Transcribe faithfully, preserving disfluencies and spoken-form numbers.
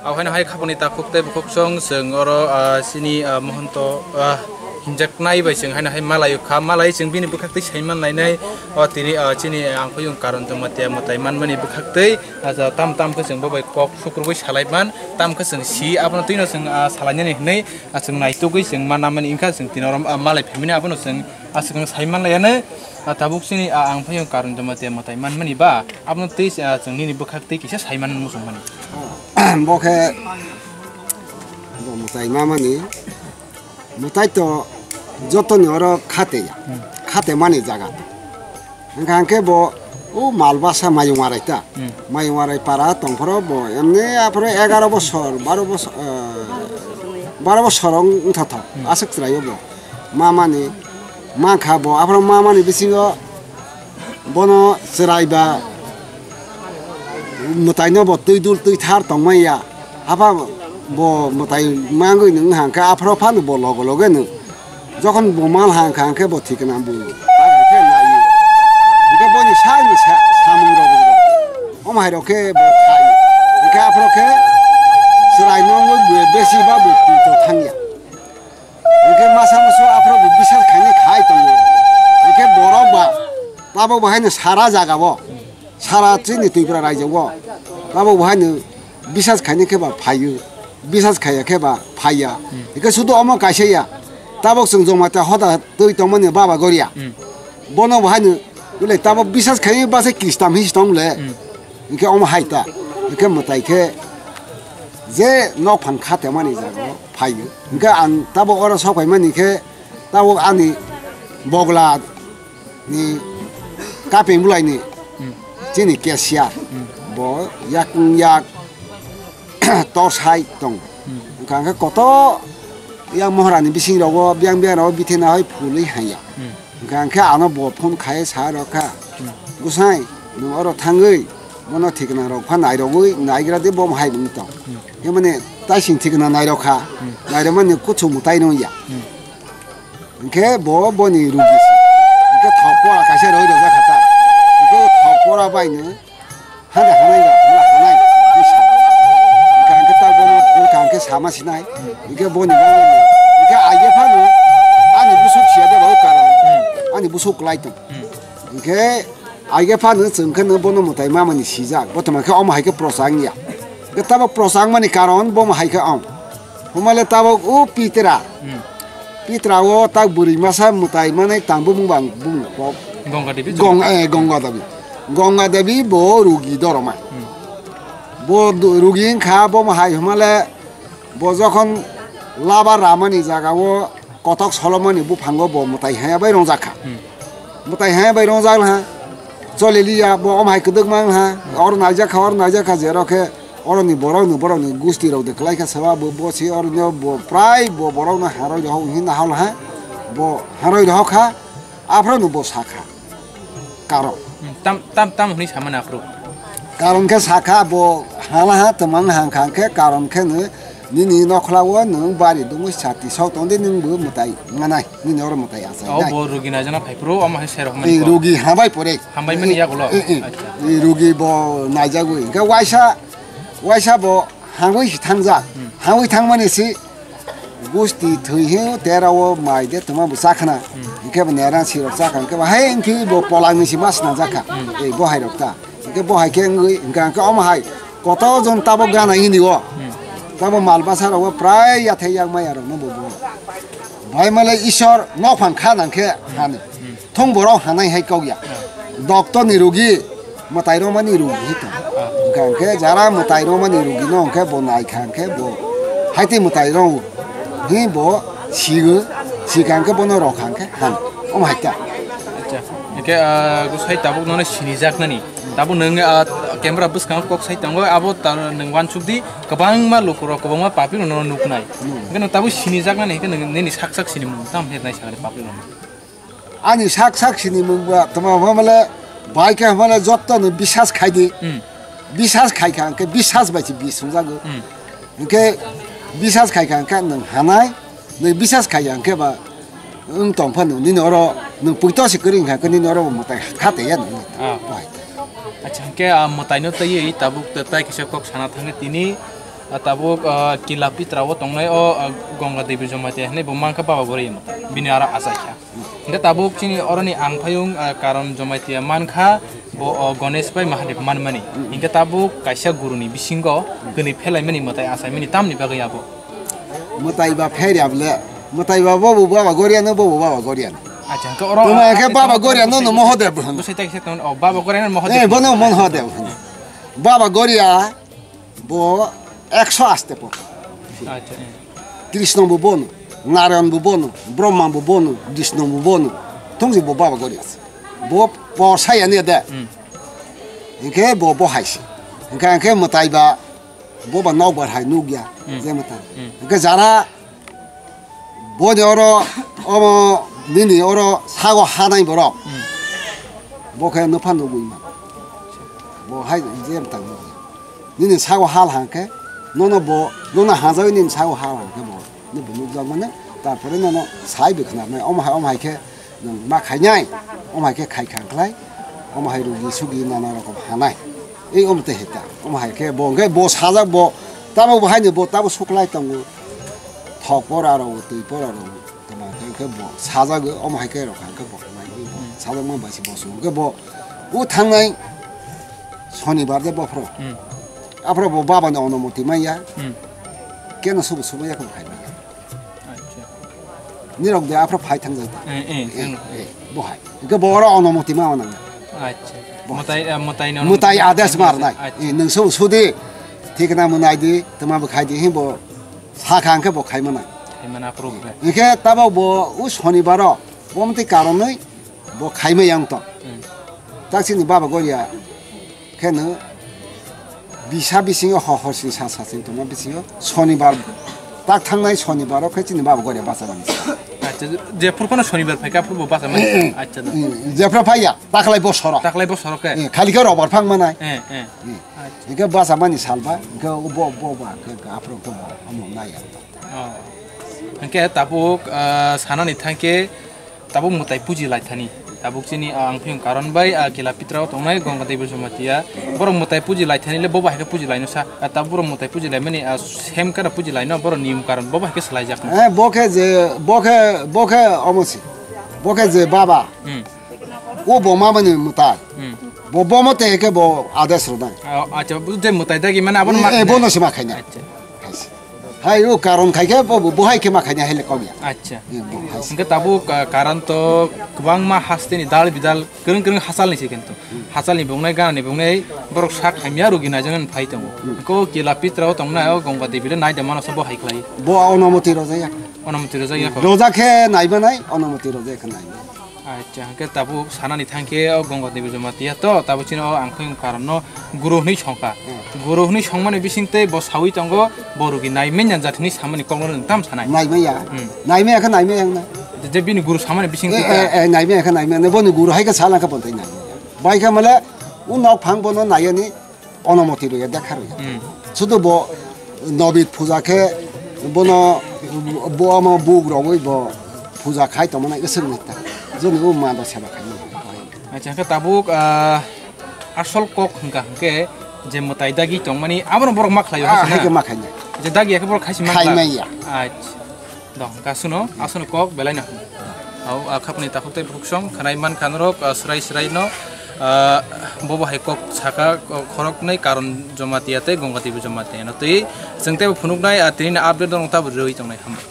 Haino hai khapangni takhuk tei bukhuksong chwng oro, ah, chini, ah, mohonto, ah, hinjaknai bai chwng haino hai malai kha, malai chwng bini bwkhak twi saiman lainai, o tini, ah, chini ang kuyung karon tongma tia mwtai manmani bwkhak twi, ah, tam tam khe chwng bo bai kok sukrubui salaiman, tam khe chwng si, abono twino chwng, ah, salainani hwnwi, ah, chwng naitugwi chwng ma namani wngkha chwng tini oro, ah, malai phaimani abono chwng, ah, chwng saiman laiyanai, ah, tabuk chini, ah, ang phai karon tongma tia mwtai manmani ba, abono twi, ah, chwng nini bwkhak twi kisa saiman muchungmani. Bo khe bo mwtai mamani, mwtai to jotoni oro khate ya, khate mani jaga. Hwnkha hwnkhe bo o mal basa mayung arai ta. Hmm. Mayung arai para tongphoro bo emni aphoro egaro bosor, baro bosor, eh, baro bosor wng-, wngtha thok, aswk chwraio bo. Mamani mankha bo, aphoro mamani bisingo bono chwrai ba mwtaino bo twi dul twi thar tongmani ya. Apha bo mwtai mangwi nwng hangkhe aphro phano bo logo loge nw. Jokhon bo mal hangkha hangkhe bo thikna bo. Hingkhe boni sakni sa-, samung rok bo. Omo hai rok khe bo khai. Hingkhe aphro khe chwrai nw wngwi bo besi ba bo twi to thangya. Hingkhe masa musu aphro bo bisas khainai khai tongo. Hingkhe borok ba tabok bo haino sara jaga bo. Sara chini Tripura rajyo o tabok bo haino bisas khainai khe ba phaio, bisas khaiya khe ba phaiya. Hmm. Hingkhe sudu omo kaisa ya, tabok chwng Jamatia hoda twi tongmani baba goria. Hmm. Bono bo haino bole tabok bisas khainai base Kristan hinwi tong le. Hmm. Hingkhe omo hai ta, hingkhe mwtai khe je nok phan kha tongmani jaga o phaio. Hingkhe ang tabok oro sok phaimani khe tabok ani bogla ni kapeng bulai ni Hmm. chini cashier Hmm. bo yakung yak tor sai tong. Hmm. Hwnkha hwnkhe koto yang mohra ni bising rogo biyang biyang rogo bithena hoi phului hanya. Hmm. Hwnkha hwnkhe ano bo phone khai sa rokha. Hmm. Gusai nwng oro thangwi bono thikna rok pha nairogwi naigra de bo hai bung tong. Hmm. Himani taising thikna nairokha. Hmm. Nairokmani kuchuk mwtai nung ya. Hmm. Hingkhe bo boni rugi se. Hingkhe thok pora kaisa roi rojak kha ta. Hingkhe thok pora bai no hande hanai ba, hande hanai, hingkhe sa. Hingkhe, hingkhe ta bono, hingkhe, hingkhe sama sinai. Hingkhe boni bagwi no. Hingkhe aige phano ani busuk siya de ba o karon. Hmm. Ani busuk kwlai tong. Hmm. Hingkhe aige phano chwng khe no bono mwtai mamani sijak. Bo tongma khe omo hai khe prosa wngya. Hingkhe tabok prosa wngmani karon bomo hai khe ong. Humale tabok o Pitra. Hmm. Pitra o tak bwrwi masa mwtai manai tang bumung bang bumung kok. Ganga Devi. Gong-, eh, Ganga Devi. Ganga Devi bo rugi doroma. Hmm. Bo du-, rugi wngkha bo hai humale bo jokhon laba ramani jaga o kotok solomani buphango bo mwtai haya bai rongjak kha. Hmm. Mwtai haya bai rongjak ha. Chole liya bo om hai kwdwk mang ha. Oro naijak kha, oro naijak kha, jero khe oroni borok ni, borok ni gusti rok de kwlai kha saba bo, bo si oro no bo prai bo borok no haroi rohok hin hal ha. Bo haroi rohok kha. Aphro no bo sakha. Karon. Hmm, tam, tam, tam hwnwi samani aphuru. Karon khe sakha bo hala ha twmang hang kha khe karon khe no nini nokhla o nwng bari dungwi sati sok tong de nwng bo mwtai manai nini oro mwtai achai nai. O bo rugi naijana phai phuru omo hai serok mani. Ei ko. Rugi hambai pore. Hambai mani yagulo. Ei, ei, ei, acha. Ei rugi bo naijagwi hingkhe waisa, waisa bo hangwi si thangjak. Hmm. Hangwi thangmani si Gusti thwi he tera o mai de tuma bo chakhna. Hmm. Hingke bo nerang sirok chakha, hingke bo hai hingke bo polang ni si mas na jakha. Hmm. Ei bo hai rok ta. Hingke bo hai khe wngwi, hingke hingke omo hai koto jon tabok gana ini o. Hmm. Tamo mal basa rok o prai yathai yang maya rok no bo bo. Bai male Isor nok phan kha nang khe hani. Hmm. Thung borok hanai hai kok ya. Hmm. Doctor ni rogi, mwtai romani rogi hi tong. Ah. Hingka hingke jara mwtai romani rogi no hingke bo nai kha hingke bo hai tei mwtai rong hi bo sigo, sika hingke bono rok kha hingke han. Omo hai ta. Acha. Hingke, ah, gusai tabuk nono sinijak nani. Tabuk nwng, ah, camera bwskango kok sai tongo, abo ta nwng wansuk di kwbangma lukurok, kwbangma papirok nono nuknai. Hmm. Hingke nwng tabuk sinijak nani hingke nwng nini sak sak sinimung tam hernai sakni papirok no. Ani sak sak sinimung ba tama hwnmale bai khe hwnmale jotto no bisas khai di. Hmm. Bisas khai kha hwnkhe bisas bai se bisung jago. Hmm. Hwnkhe bisas khai kha hwnkhe nwng hanai, nwng bisas khai kha hwnkhe ba wng tong phano nini oro nwng puito se kwrwi wngkha hwnkhe nini oro bo mwtai kha tei ya nwng. Ah. Bai. Acha hwnkhe, ah, mwtai no tei tabuk tai kisa kok sana thangwi tini Ah, tabuk, ah, Kila Pitra o tongnai o, ah, Ganga Devi Jamatia hinwi bo mankha Baba Goria mwtai. Bini aro achai kha. Hingkhe tabuk chini oroni angphayung, ah, Karon Jamatia mankha bo, oh, Ganesh bai Mahadev manmani. Hingkhe tabuk kaisa guruni bisingo kwnwi phelaimani mwtai achaimani tamni bagwi abo. Mwtai ba pherya bole. Mwtai ba bobo Baba Goria no, bobo Baba Goria no. Acha, hingkhe oro, tuma ah, hingkhe Baba Goria no, no Mohadev hwn. Bwsai tai kisa tong, oh, Baba Goria no Mohadev. Eh, bono Mohadev hwn. Baba Goria bo ekso aste por. Acha, eh. Krishna bo bono, Narayan bo bono, Brahma bo bono, Vishnu bo bono. Tungsi bo Baba Goria. Bo por saya ne de. Hmm. Hingkhe bo, bo hai se. Hingkhe, hingkhe mwtai ba Bo ba nok bar hai nukya, hmm, je mwtai. Hmm. Hingkhe jara boni oro, omo nini oro sago hanai borok. Hmm. Bo khe nupha nugwi ma. Bo hai je mwtai nukya. Nini sago hal hangkhe, nono bo, nono hajagwi nini sago hal hangkhe bo. Nini bo nukjak mane, tarpore nono sai bo khna mane, omo hai, omo hai khe Nwng ma khainai, omo hai khe khai kha khlai, omo hai rugi sugi nana rokom hanai. Ei omo tei heta, omo hai khe bo hwnkhe bo sajak bo, tamo bo haino bo tamo suklai tongo. Thok pora rok, twi pora rok, tamo hwnkhe bo sajak omo hai khe rok hwnkhe bo, sajak ma bai se bo su hwnkhe bo, o thangnai Sonibar de bophro. Hmm. Aphro bo baba ni onumoti manya. Hmm. Keno subu subu ya khe khai. Acha. Nirok de aphro phai thang jai. Eh, eh, eh, eh. Bo hai. Hingke bo oro onumoti ma nang. Acha. Bo hai. Mutai, eh, mutai no. Mutai ades mar nai. Acha. Eh, nung su sudi. Thik na munai di, tuma bo khai di, hin bo sakha hingke bo khai mana. Khai mana aphro be. Hingke tabo bo u Sonibar o, bo mti karonoi bo khai ma yang to. Hmm. Tak sini baba goria. Kheno bisa bisingo ho hor sini sa sa sini tongma bisingo Sonibar tak thangnai Sonibar o khe chini baba goria basa mani. Acha, jephru phano Sonibar phaikha aphru bo basa mani. Eh, eh. Acha, da. Eh, jephru phaiya taklai bosoro. Taklai bosoro khe? Eh, khali khe robar phang manai. Eh, eh. Eh. Acha. Hingke basa mani salba, hingke bo, bo ba, hingke aphru khe bo, amo naiya. Oh. Hingke tabuk, ah, sanani thangkhe Tabuk mwtai puji lai thani. Tabuk chini, ah, ang phiyong karon bai, ah, Kila Pitra o tongnai Ganga Devi Jamatia. Borok mwtai puji lai thani le bo bahai khe puji lai no sa. Ah, tabuk borok mwtai puji lai mani, ah, sem kana puji lai no borok niyom karon bo bahai khe swlai jak no. Eh, bo khe je, bo khe, bo khe omo si. Bo khe je baba. Hmm. O bo ma mani mwtai. Hmm. Bo, bo mo te khe bo ades ro nai. Ah, acha, bo je mwtai dagi mane abo no ma. Eh, eh, bo no se ma khai na. Acha. Hai se. Hai o karon khai khe bo, bo, bo hai khe ma khai na hai le kok ya. Acha. Eh, bo hai se. Hingke tabuk ka-, karon to kwbangma haste ni dal bidal kwrwng kwrwng hachal ni se kintu. Hmm. Hachal ni bungnai gana ni bungnai borok sak hamya rugi nai jani phai tongo. Hmm. Ko Kila Pitra o tongnai o Ganga Devi le nai de mano se bo hai khlai. Bo onumoti rojak ya. Onumoti rojak ya ko. Rojak khe nai ba nai, onumoti rojak khe nai ba. Acha, hingke tabuk sanani thangkhe o Ganga Devi Jamatia to, tabuk chini o ang phiyong karon no guru hwnwi songkha. Hmm. Guru hwnwi songmani bising tei bo sawi tongo, bo rugi naimanya jat hwnwi samani kokno nwng tam sanai. Naimanya. Hmm. Naimanya khe naimanya wngna. Je bini guru samani bising tei eh, eh, naimanya khe naimanya. Boni guru hai khe sala khe bontai naimanya. Bai khe male o nok phang bono naiyani. Onumoti rwya, dekha rwya. Hmm. Sudu bo nobit puja khe bono bo ama buk rogwi bo puja khai tongmani iswk ni ta. Joni o ma do seba khai mano. Acha, hwnkhe tabuk, ah, asol kok hwnkha hwnkhe je mwtai dagi tongmani abono borok ma khlaio. Ah, hai se na? Hai khe ma khaina. Je dagi ya khe borok khai se ma khlai. Khai manya. Acha. Dong, kasuno, aswkno kok belai no. Au, a khapni takhuk tei bukhuk song, khanai man kha norok, ah, swrai swrai no, ah, bobo hai kok saka, ko-, khoroknwi Karon Jamatia tei Ganga Devi Jamatia no twi. Chwng teibo phunuknai, ah, tini ni update no tabuk rwi tongnai. Hambai.